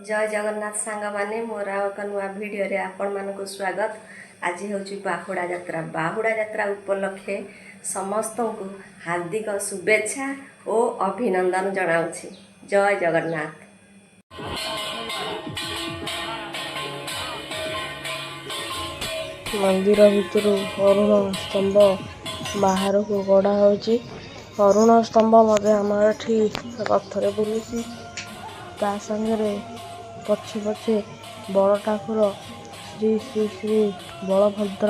ଜୟ ଜଗନ୍ନାଥ ସାଙ୍ଗମାନେ, ମୋର ଆଉ ଏକ ନୂଆ ଭିଡ଼ିଓରେ ଆପଣମାନଙ୍କୁ ସ୍ୱାଗତ। ଆଜି ହେଉଛି ବାହୁଡ଼ା ଯାତ୍ରା। ବାହୁଡ଼ା ଯାତ୍ରା ଉପଲକ୍ଷେ ସମସ୍ତଙ୍କୁ ହାର୍ଦ୍ଦିକ ଶୁଭେଚ୍ଛା ଓ ଅଭିନନ୍ଦନ ଜଣାଉଛି। ଜୟ ଜଗନ୍ନାଥ। ମନ୍ଦିର ଭିତରୁ ଅରୁଣ ସ୍ତମ୍ଭ ବାହାରକୁ ଗଢ଼ା ହେଉଛି। ଅରୁଣ ସ୍ତମ୍ଭ ମଧ୍ୟ ଆମର ଏଠି ରଥରେ ବୁଲୁଛି। ତା ସାଙ୍ଗରେ ପଛେ ପଛେ ବଡ଼ ଠାକୁର ଶ୍ରୀ ଶ୍ରୀ ଶ୍ରୀ ବଳଭଦ୍ର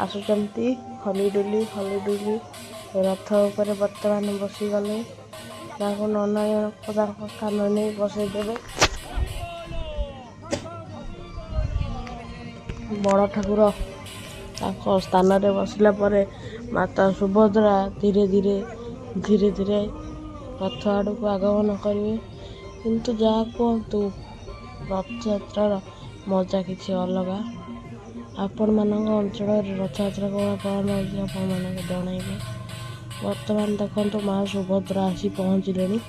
ଆସୁଛନ୍ତି ହଲିଡୁଲି ହଲିଡୁଲି। ରଥ ଉପରେ ବର୍ତ୍ତମାନ ବସିଗଲେ। ତାଙ୍କୁ ନନା ଜଣକ ତାଙ୍କ ସ୍ଥାନ ନେଇ ବସେଇଦେବେ। ବଡ଼ ଠାକୁର ତାଙ୍କ ସ୍ଥାନରେ ବସିଲା ପରେ ମାତା ସୁଭଦ୍ରା ଧୀରେ ଧୀରେ ଧୀରେ ଧୀରେ ରଥ ଆଡ଼କୁ ଆଗମନ କରିବେ। କିନ୍ତୁ ଯାହା କୁହନ୍ତୁ, ରଥଯାତ୍ରାର ମଜା କିଛି ଅଲଗା। ଆପଣମାନଙ୍କ ଅଞ୍ଚଳରେ ରଥଯାତ୍ରା କ'ଣ ପାଳନ ହେଉଛି, ଆପଣମାନଙ୍କୁ ଜଣାଇବେ। ବର୍ତ୍ତମାନ ଦେଖନ୍ତୁ, ମା ସୁଭଦ୍ରା ଆସି ପହଞ୍ଚିଲେଣି।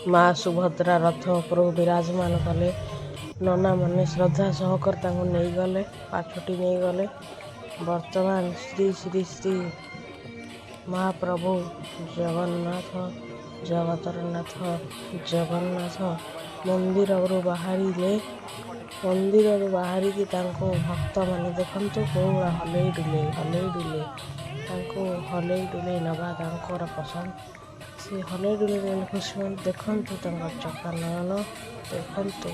ମା ସୁଭଦ୍ରା ରଥ ଉପରକୁ ବିରାଜମାନ କଲେ। ନନାମାନେ ଶ୍ରଦ୍ଧା ସହକାରେ ତାଙ୍କୁ ନେଇଗଲେ, ପାଛୋଟି ନେଇଗଲେ। ବର୍ତ୍ତମାନ ଶ୍ରୀ ଶ୍ରୀ ଶ୍ରୀ ମହାପ୍ରଭୁ ଜଗନ୍ନାଥ, ଜଗତର ନାଥ ଜଗନ୍ନାଥ ମନ୍ଦିରରୁ ବାହାରିଲେ। ମନ୍ଦିରରୁ ବାହାରିକି ତାଙ୍କୁ ଭକ୍ତମାନେ ଦେଖନ୍ତୁ କେଉଁ ହଲେଇ ଡୁଲେଇ ହଲେଇ ଡୁଲେଇ, ତାଙ୍କୁ ହଲେଇ ଡୁଲେଇ ନେବା ତାଙ୍କର ପସନ୍ଦ। ସେ ହଲେଇ ଡୁଲେଇ ନେଲେ ଖୁସି ହୁଅନ୍ତି। ଦେଖନ୍ତୁ ତାଙ୍କ ଚକା ନୟନ। ଦେଖନ୍ତୁ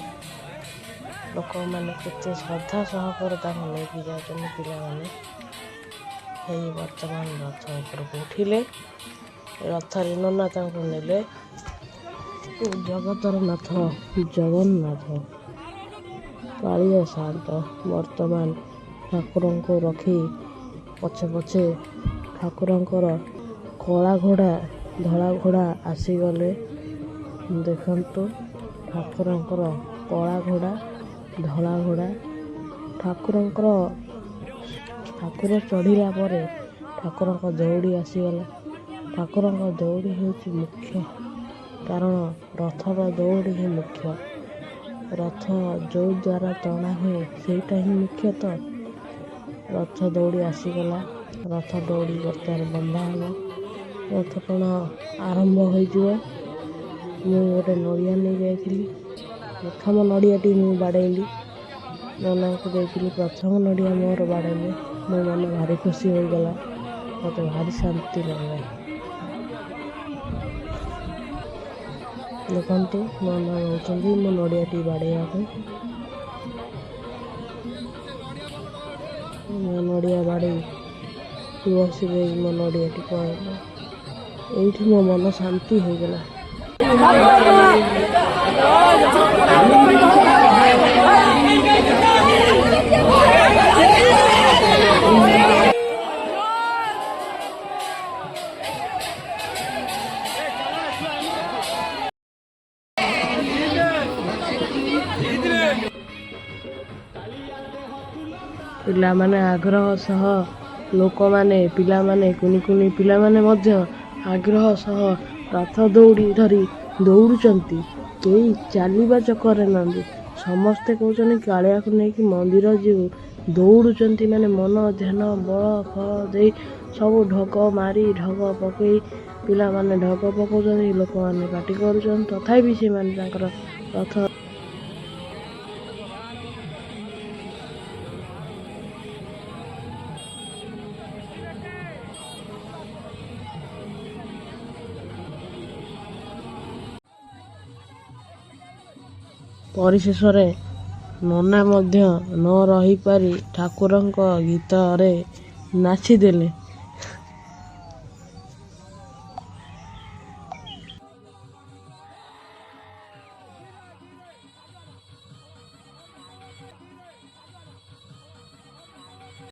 ଲୋକମାନେ କେତେ ଶ୍ରଦ୍ଧା ସହକାରେ ତାଙ୍କୁ ନେଇକି ଯାଉଛନ୍ତି। ପିଲାମାନେ ହେଇ ବର୍ତ୍ତମାନ ରଥ ଉପରକୁ ଉଠିଲେ। ରଥରେ ନନା ତାଙ୍କୁ ନେଲେ। ଜଗତର ନାଥ ଜଗନ୍ନାଥ, କାଳିଆ ସାଆନ୍ତ ବର୍ତ୍ତମାନ ଠାକୁରଙ୍କୁ ରଖି ପଛେ ପଛେ ଠାକୁରଙ୍କର କଳା ଘୋଡ଼ା, ଧଳା ଘୋଡ଼ା ଆସିଗଲେ। ଦେଖନ୍ତୁ, ଠାକୁରଙ୍କର କଳା ଘୋଡ଼ା, ଧଳା ଘୋଡ଼ା। ଠାକୁରଙ୍କର ଠାକୁର ଚଢ଼ିଲା ପରେ ଠାକୁରଙ୍କ ଦଉଡ଼ି ଆସିଗଲା। ଠାକୁରଙ୍କ ଦଉଡ଼ି ହେଉଛି ମୁଖ୍ୟ, କାରଣ ରଥର ଦଉଡ଼ି ହିଁ ମୁଖ୍ୟ। ରଥ ଯେଉଁ ଦ୍ୱାରା ଟଣା ହୁଏ, ସେଇଟା ହିଁ ମୁଖ୍ୟ। ତ ରଥ ଦଉଡ଼ି ଆସିଗଲା। ରଥ ଦଉଡ଼ି ବର୍ତ୍ତମାନ ବନ୍ଧା ହେବ, ରଥ ଟଣା ଆରମ୍ଭ ହୋଇଯିବ। ମୁଁ ଗୋଟେ ନଡ଼ିଆ ନେଇ ଯାଇଥିଲି। ପ୍ରଥମ ନଡ଼ିଆଟି ମୁଁ ବାଡ଼େଇଲି, ନନାଙ୍କୁ ଦେଇଥିଲି। ପ୍ରଥମ ନଡ଼ିଆ ମୋର ବାଡ଼େଇଲେ ମୋ ମନ ଭାରି ଖୁସି ହୋଇଗଲା। ମୋତେ ଭାରି ଶାନ୍ତି ଲାଗିଲା। ଦେଖନ୍ତୁ, ନନା ରହୁଛନ୍ତି ମୋ ନଡ଼ିଆଟି ବାଡ଼େଇବାକୁ। ମୋ ନଡ଼ିଆ ବାଡ଼େଇ ତୁଳସୀ ଦେଇ ମୋ ନଡ଼ିଆଟିକୁ ଆଣିଲେ। ଏଇଠି ମୋ ମନ ଶାନ୍ତି ହେଇଗଲା। ପିଲାମାନେ ଆଗ୍ରହ ସହ, ଲୋକମାନେ, ପିଲାମାନେ, କୁନି କୁନି ପିଲାମାନେ ମଧ୍ୟ ଆଗ୍ରହ ସହ ରଥ ଦଉଡ଼ି ଧରି ଦୌଡ଼ୁଛନ୍ତି। କେହି ଚାଲିବା ଚକରରେ ନାହାନ୍ତି। ସମସ୍ତେ କହୁଛନ୍ତି କାଳିଆକୁ ନେଇକି ମନ୍ଦିର ଯିବୁ। ଦୌଡ଼ୁଛନ୍ତି, ମାନେ ମନ ଧ୍ୟାନ ବଳ ଫଳ ଦେଇ ସବୁ ଢଗ ମାରି, ଢଗ ପକେଇ। ପିଲାମାନେ ଢଗ ପକଉଛନ୍ତି, ଲୋକମାନେ ପାଟି କରୁଛନ୍ତି, ତଥାପି ସେମାନେ ତାଙ୍କର ରଥ ପରିଶେଷରେ ନନା ମଧ୍ୟ ନ ରହିପାରି ଠାକୁରଙ୍କ ଗୀତରେ ନାଚିଦେଲେ।